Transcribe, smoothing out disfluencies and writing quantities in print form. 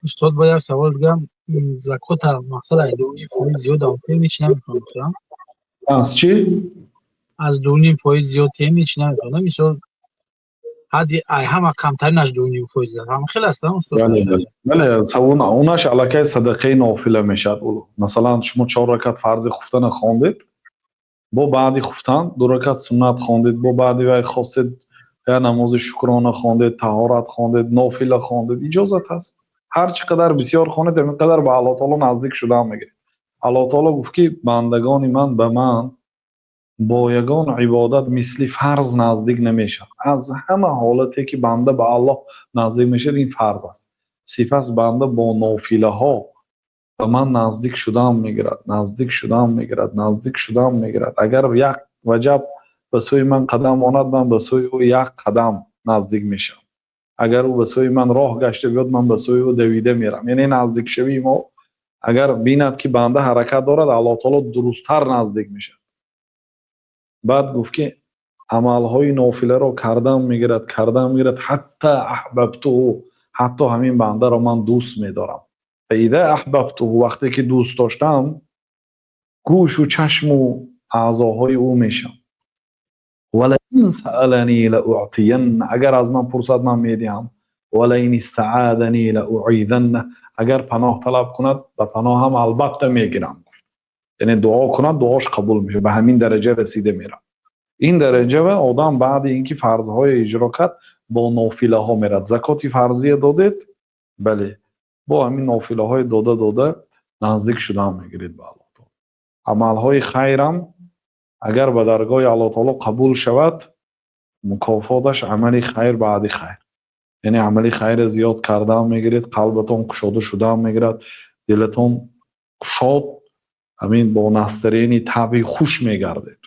Устод, бояд як савол дигам. Закота мақсад аз 2,5% зиёд тем ҳеч наметавонам? Аз чӣ? Аз 2,5% зиёд тем ҳеч наметавонам. Мисол, ҳадди ай ҳама камтаринаш 2,5% ҳама хел аст, устод? Бале, унаш аллакай садақаи нофила мешавад. Масалан, шумо чор ракат фарзи хуфтана хондед, бо баъди хуфтан ду ракат суннат хондед, бо баъди вай хостед я намози шукрона хондед, таҳорат хондед, нофила хондед, иҷозат аст. Ҳар чӣ қадар бисёр хонед, ҳамин қадар ба Аллоҳ таоло наздик шудан мегиред. Аллоҳ таоло гуфт, ки бандагони ман ба ман бо ягон ибодат мисли фарз наздик намешавад. Аз ҳама ҳолате ки банда ба Аллоҳ наздик мешавад, ин фарз аст. Сипас банда бо нофилаҳо ба ман наздик шудан мегирад, наздик шудан мегирад, наздик шудан мегирад. Агар як ваҷаб ба сӯи ман қадам монад, ман ба сӯи ӯ як қадам наздик мешавам. Агар ӯ ба сӯи ман роҳ гашта биёд, ман ба сӯи ӯ давида мерам. Яъне наздикшавии мо, агар бинад, ки банда ҳаракат дорад, Аллоҳ таоло дурусттар наздик мешавад. Баъд гуфт, ки амалҳои нофиларо кардан мегирад, кардан мегирад, حتى أحببته, ҳатто ҳамин бандаро ман дӯст медорам. فإذا أحببته, вақте ки дӯст доштам, гӯшу чашму аъзоҳои ӯ мешавам. ولئن سألني لأعطينه, агар аз ман пурсад, ман медиҳам. ولئن استعاذني لأعيذنه, агар паноҳ талаб кунад, ба паноҳам албатта мегирам, гуфт. Яъне дуо кунад, дуош қабул мешавад. Ба ҳамин дараҷа расида меравад. Ин дараҷа ва одам баъди ин ки фарзҳое иҷро кард, бо нофилаҳо мерад. Закоти фарзия додед, бале, бо ҳамин нофилаҳои дода дода наздик шудан мегиред ба Аллоҳ таоло. Амалҳои хайрам агар ба даргоҳи Аллоҳ таоло қабул шавад, мукофоташ амали хайр баъди хайр. Яъне амали хайра зиёд кардан мегиред, қалбатон кушода шудан мегирад, дилатон кушод, ҳамин бо настроение табъи хуш мегардед.